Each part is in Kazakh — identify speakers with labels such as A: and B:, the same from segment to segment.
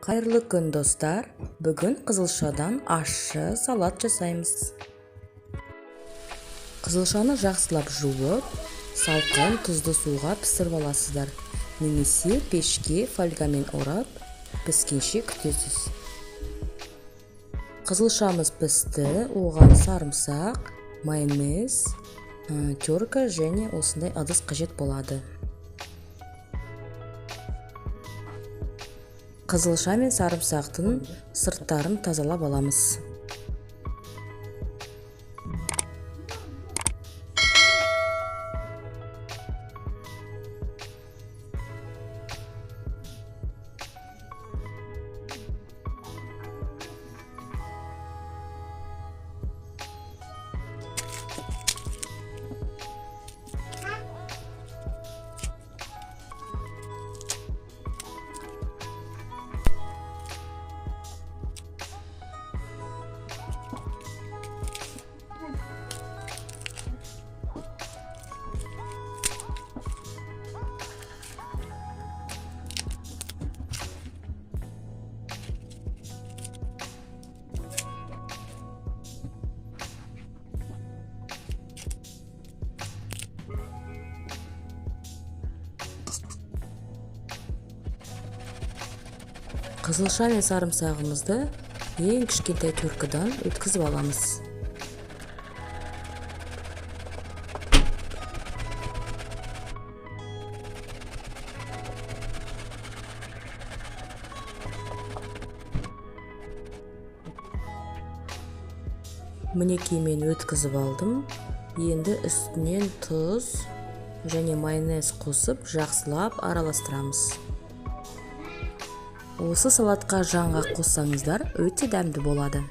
A: Қайырлы күн, достар! Бүгін қызылшадан ащы салат жасаймыз. Қызылшаны жақсылап жуып, салқын тұзды суға пісіріп аласыздар немесе пешке фольгамен орап, піскенше күтесіз. Қызылшамыз пісті, оған сарымсақ, майонез, терка және осындай ыдыс қажет болады. Қызылша мен сарымсақтың сырттарын тазалап аламыз. Қызылша мен сарымсағымызды ең кішкентай теркадан өткізіп аламыз. Мінекей, мен өткізіп алдым. Енді үстінен тұз және майонез қосып, жақсылап араластырамыз. Осы салатқа жаңғақ қоссаңыздар, өте дәмді болады.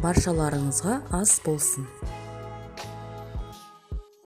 A: Баршаларыңызға ас болсын!